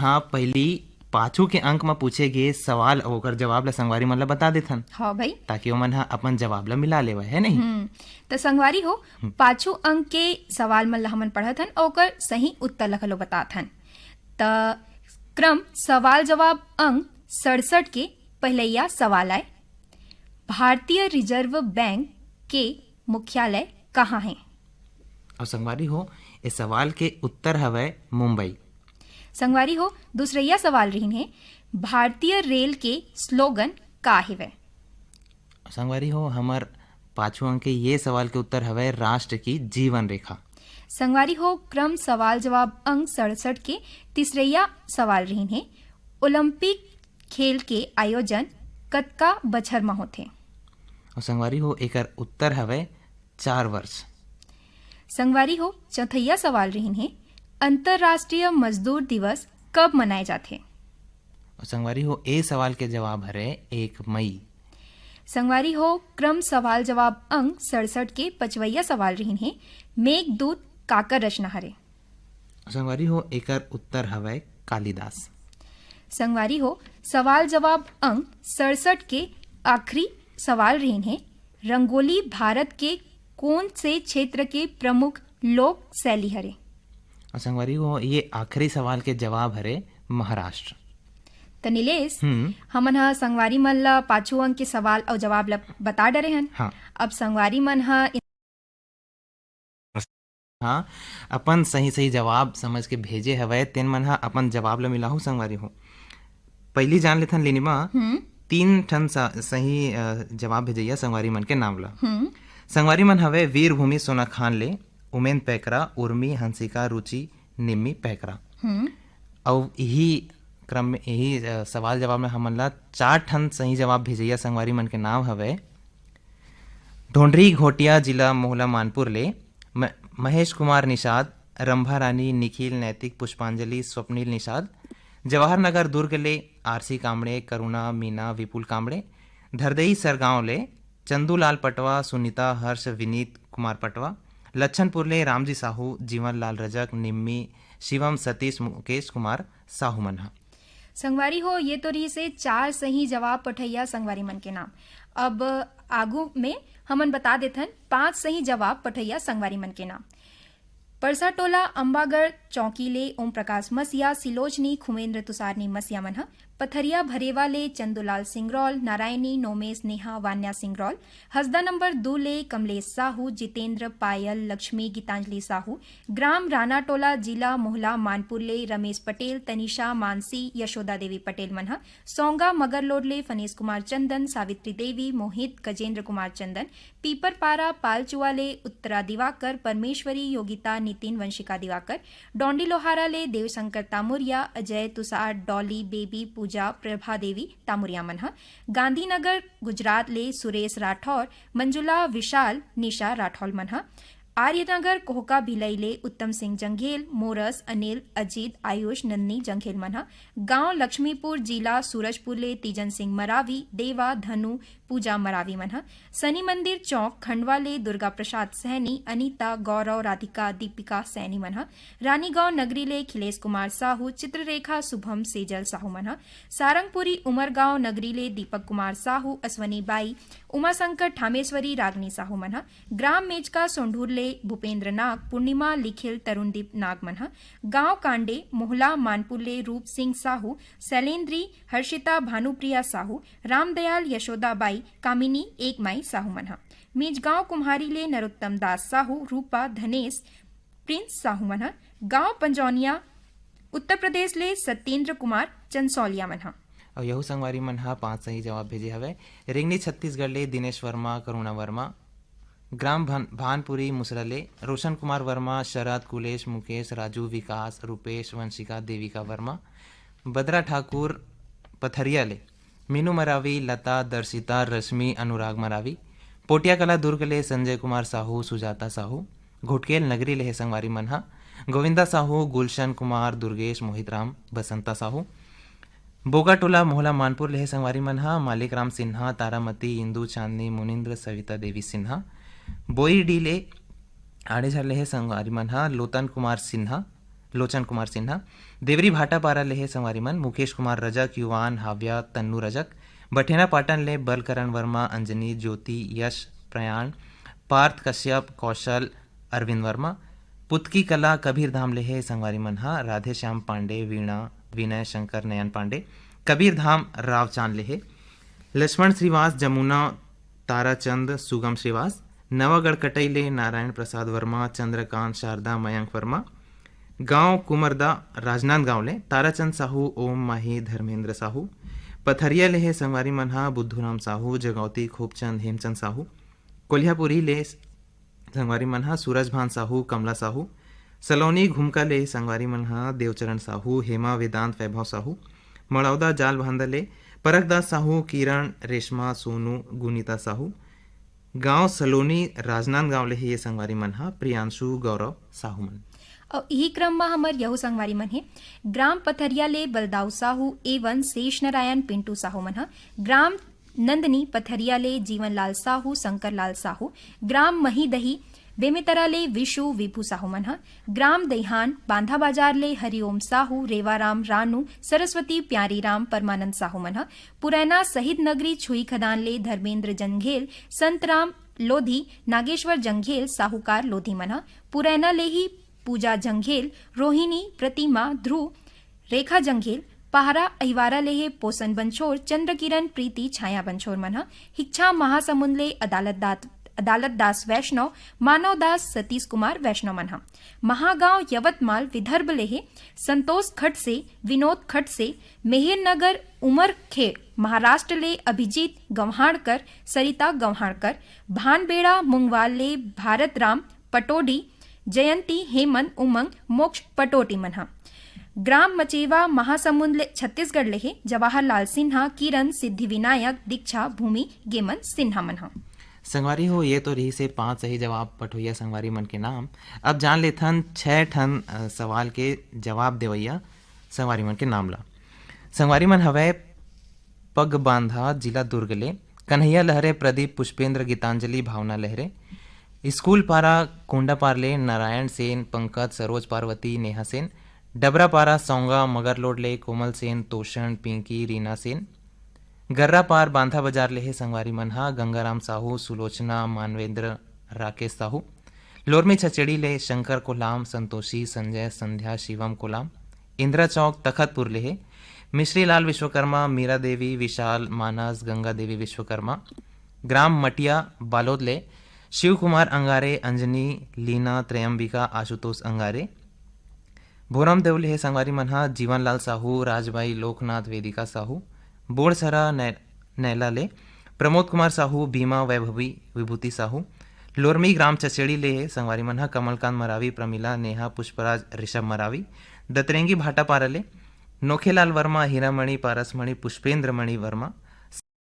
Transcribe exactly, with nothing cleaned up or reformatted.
हाँ, पहली पाछू के अंक म पूछे गे सवाल अउ ओकर जवाब ला संगवारी मन ला बता देथन, हाँ भाई। ताकि ओमन ह अपन जवाब ला मिला लेवय, है नहीं? हम्म, त संगवारी हो, हम्म। पाछू अंक के सवाल मन ला हमन पढ़त हन अउ ओकर सही उत्तर ला घलो बतात हन। त क्रम सवाल जवाब अंक सड़सठ के पहिलैया सवाल आय, भारतीय रिजर्व बैंक के मुख्यालय कहाँ हे? अउ संगवारी हो, ए सवाल के उत्तर हवय मुंबई। संगवारी हो, दूसरैया सवाल रहिन हे, भारतीय रेल के स्लोगन का हेवय? संगवारी हो, हमर पाछू अंक के ये सवाल के उत्तर हवय राष्ट्र की जीवन रेखा। संगवारी हो, क्रम सवाल जवाब अंक सड़सठ के तीसरैया सवाल रहिन हे, ओलंपिक खेल के आयोजन कतका बछर म होथे? अउ संगवारी हो, एकर उत्तर हवय चार वर्ष। संगवारी हो, चौथैया सवाल रहिन हे, अंतर्राष्ट्रीय मजदूर दिवस कब मनाए जाथे? अउ संगवारी हो, ए सवाल के जवाब हरे एक मई। संगवारी हो, क्रम सवाल जवाब अंक सड़सठ के पचवैया सवाल रहिन हे, मेघदूत काकर रचना हरे? संगवारी हो, एकर उत्तर हवय कालिदास। संगवारी हो, सवाल जवाब अंक सड़सठ के आखिरी सवाल रहिन हे, रंगोली भारत के कोन से क्षेत्र के प्रमुख लोक शैली हरे? अउ संगवारी हो, ये आखिरी सवाल के जवाब हरे महाराष्ट्र। त नीलेश, हम्म। हमन ह संगवारी मन ल पाछू अंक के सवाल अउ जवाब ल बता डरे हन। हाँ। अब संगवारी मन ह हाँ, अपन सही-सही जवाब समझ के भेजे हवय, तेन मन ह अपन जवाब ल मिलाहू संगवारी हो। पहिली जान लेथन लिनिमा, हम्म। तीन ठन सा-, सही, अ, जवाब भेजइया संगवारी मन के नाम ल। हम्म। संगवारी मन हवय वीरभूमि सोनाखान ले, उमेन पैकरा, उर्मी, हंसिका, रुचि, निम्मी पैकरा। हम्म। अउ इही क्रम में, इही, अ, सवाल जवाब में हमन ला चार ठन सही जवाब भेजइया संगवारी मन के नाम हवय, ढोंढरी घोटिया, जिला मोहला मानपुर ले म-, महेश कुमार निषाद, रंभा रानी, निखिल, नैतिक, पुष्पांजलि, स्वप्निल निषाद, जवाहर नगर दुर्ग ले आरसी कामड़े, करुणा, मीना, विपुल कामड़े, धरदेई सरगांव ले चंदूलाल पटवा, सुनीता, हर्ष, विनीत कुमार पटवा, लच्छनपुर ले रामजी साहू, जीवन लाल रजक, निम्मी, शिवम, सतीश, मुकेश कुमार साहू मन ह। संगवारी हो, ये तो रहिस हे चार सही जवाब पठइया संगवारी मन के नाम। अब आगू में हमन बता देथन पांच सही जवाब पठइया संगवारी मन के नाम। परसा टोला अम्बागढ़ चौकी ले ओम प्रकाश मसिया, सिलोचनी, खुमेंद्र तुषारनी मसिया मन ह, पथरिया भरेवा ले चंदूलाल सिंगरौल, नारायणी, नोमेश, नेहा, वान्या सिंगरौल, हसदा नंबर दू ले कमलेश साहू, जितेंद्र, पायल, लक्ष्मी, गीतांजलि साहू, ग्राम रानाटोला, जिला मोहला मानपुर ले रमेश पटेल, तनिषा, मानसी, यशोदा देवी पटेल मन ह, सौंगा मगरलोड ले फनेश कुमार चंदन, सावित्री देवी, मोहित, गजेंद्र कुमार चंदन, पीपरपारा पालचुआ ले उत्तरा दिवाकर, परमेश्वरी, योगिता, नितिन, वंशिका दिवाकर, डोंडी लोहारा ले देवशंकर तामुरिया, अजय, तुषार, डॉली, बेबी, पूजा, प्रभा देवी तामुरिया मन ह, गांधीनगर गुजरात ले सुरेश राठौर, मंजुला, विशाल, निशा राठौर मन ह, आर्यनगर कोहका भिलई ले उत्तम सिंह जंघेल, मोरस, अनिल, अजीत, आयुष, नंदनी जंघेल मन ह, गांव लक्ष्मीपुर, जिला सूरजपुर ले तीजन सिंह मरावी, देवा, धनु, पूजा मरावी मन ह, शनि मंदिर चौक खंडवा ले दुर्गा प्रसाद सैनी, अनीता, गौरव, राधिका, दीपिका सैनी मन ह, रानीगांव नगरी ले खिलेश कुमार साहू, चित्ररेखा, शुभम, सेजल साहू मन ह, सारंगपुरी उमरगांव नगरी ले दीपक कुमार साहू, अश्वनी बाई, उमाशंकर ठामेश्वरी, रागनी साहू मन ह, ग्राम मेचका सोंढूर ले भूपेंद्र नाग, पूर्णिमा, लिखिल, तरुणदीप नाग मन ह, गांव कांडे मोहला मानपुर ले रूप सिंह साहू, शैलेंद्री, हर्षिता, भानुप्रिया साहू, रामदयाल, यशोदा बाई, कामिनी, एक माई साहू मन ह, मीजगांव कुम्हारी ले नरोत्तम दास साहू, रूपा, धनेश, प्रिंस साहू मन ह, गांव पंजौनिया उत्तर प्रदेश ले सत्येंद्र कुमार चंसौलिया मन ह। अउ यहू संगवारी मन ह पांच सही जवाब भेजे हवय। रेंगनी छत्तीसगढ़ ले दिनेश वर्मा, करुणा वर्मा, ग्राम भान-, भानपुरी मुसरा ले रोशन कुमार वर्मा, शरद, कुलेश, मुकेश, राजू, विकास, रूपेश, वंशिका, देविका वर्मा, बदरा ठाकुर पथरिया ले मीनू मरावी, लता, दर्शिता, रश्मि, अनुराग मरावी, पोटिया कला दुर्ग ले संजय कुमार साहू, सुजाता साहू, घुटकेल नगरी ले हे संगवारी मन ह, गोविंदा साहू, गुलशन कुमार, दुर्गेश, मोहित राम, बसंता साहू, बोगाटोला मोहला मानपुर ले हे संगवारी मन ह, मालिक राम सिन्हा, तारामती, इंदू, चांदनी, मुनिंद्र, सविता देवी सिन्हा, बोईडी ले आड़ेझर ले हे संगवारी मन ह, लोतन कुमार सिन्हा, लोचन कुमार सिन्हा। देवरी भाटापारा ले हे संगवारी मन मुकेश कुमार रजक, युवान, हाव्या, तन्नू रजक। बठेना पाटन ले बलकरण वर्मा, अंजनी, ज्योति, यश, प्रयाण, पार्थ कश्यप, कौशल, अरविंद वर्मा। पुतकी कला कबीर धाम ले हे संगवारी मन ह राधेश्याम पांडे, वीणा, विनय शंकर, नयन पांडे। कबीर धाम रावचांद ले हे लक्ष्मण श्रीवास, जमुना, ताराचंद, सुगम श्रीवास। नवागढ़ कटई ले नारायण प्रसाद वर्मा, चंद्रकांत, शारदा, मयंक वर्मा। गांव कुमरदा, राजनांदगांव ले ताराचंद साहू, ओम माही, धर्मेंद्र साहू। पथरिया ले हे संगवारी मन ह बुद्धूराम साहू, जगौती, खूबचंद, हेमचंद साहू। कोलिहापुरी ले संगवारी मन ह सूरज भान साहू, कमला साहू। सलोनी घुमका ले संगवारी मन ह देवचरण साहू, हेमा, वेदांत, वैभव साहू। मड़ौदा जाल भांदा ले परखदास साहू, किरण, रेशमा, सोनू, गुनीता साहू। गांव सलोनी, राजनांदगांव ले हे ये संगवारी मन ह प्रियांशु, गौरव साहू मन। अउ इही क्रम म हमर यहू संगवारी मन हे ग्राम पथरिया ले बलदाऊ साहू एवं शेष नारायण पिंटू साहू मन ह, ग्राम नंदनी पथरिया ले जीवनलाल साहू, शंकरलाल साहू, ग्राम महीदही बेमेतरा ले विशु विभू साहू मन ह, ग्राम दैहान बांधा बाजार ले हरिओम साहू, रेवाराम रानू, सरस्वती प्यारीराम परमानंद साहू मन ह, पुरैना शहीद नगरी छुई खदान ले धर्मेंद्र जंघेल, संतराम लोधी, नागेश्वर जंघेल, साहूकार लोधी मन ह, पुरैना ले ही पूजा जंघेल, रोहिणी, प्रतिमा, ध्रुव, रेखा जंघेल, पहारा अहिवारा ले हे पोषण बंछोर, चंद्रकिरण, प्रीति, छाया बंछोर मन ह, हिच्छा महासमुंद ले अदालत दात अदालत दास वैष्णव, मानव दास, सतीश कुमार वैष्णव मन ह। महागांव यवतमाल विदर्भ ले हे संतोष खडसे, विनोद खडसे, मेहेर नगर उमरखेड़ महाराष्ट्र ले अभिजीत गंव्हाड़कर, सरिता गंव्हाड़कर, भानबेड़ा मुंगवाल ले भारत राम पटोडी, जयंती, हेमंत, उमंग, मोक्ष पटोटी मन ह। ग्राम मचेवा महासमुंद ले छत्तीसगढ़ ले हे जवाहर लाल सिन्हा, किरण, सिद्धि विनायक, दीक्षा, भूमि, गेमन सिन्हा मन ह। संगवारी हो, ये तो रहिसे पांच सही जवाब पठोइया संगवारी मन के नाम। अब जान लेथन छह ठन, अ, सवाल के जवाब देवइया संगवारी मन के नाम ला। संगवारी मन हवय पगबांधा, जिला दुर्ग ले कन्हैया लहरे, प्रदीप, पुष्पेंद्र, गीतांजलि, भावना लहरे। स्कूल पारा कोंडापार ले नारायण सेन, पंकज, सरोज, पार्वती, नेहा सेन। डबरापारा सौंगा मगरलोड ले कोमल सेन, तोषण, पिंकी, रीना सेन। गर्रापार बांधा बाजार ले हे संगवारी मन ह गंगाराम साहू, सुलोचना, मानवेंद्र, राकेश साहू। लोरमी छचेड़ी ले शंकर कोलाम, संतोषी, संजय, संध्या, शिवम कोलाम। इंदिरा चौक तखतपुर ले हे मिश्री लाल विश्वकर्मा, मीरा देवी, विशाल, मानस, गंगा देवी विश्वकर्मा। ग्राम मटिया बालोद ले शिव कुमार अंगारे, अंजनी, लीना, त्रयंबिका, आशुतोष अंगारे। भोरम देव ले हे संगवारी मन ह जीवनलाल साहू, राजबाई, लोकनाथ, वेदिका साहू। बोड़सरा नै-, नैला ले प्रमोद कुमार साहू, बीमा, वैभवी, विभूति साहू। लोरमी ग्राम चचेड़ी ले हे संगवारी मन ह कमलकांत मरावी, प्रमिला, नेहा, पुष्पराज, ऋषभ मरावी। दतरेंगी भाटापारा ले नोखेलाल वर्मा, हीरामणि, पारसमणि, पुष्पेंद्र मणि वर्मा।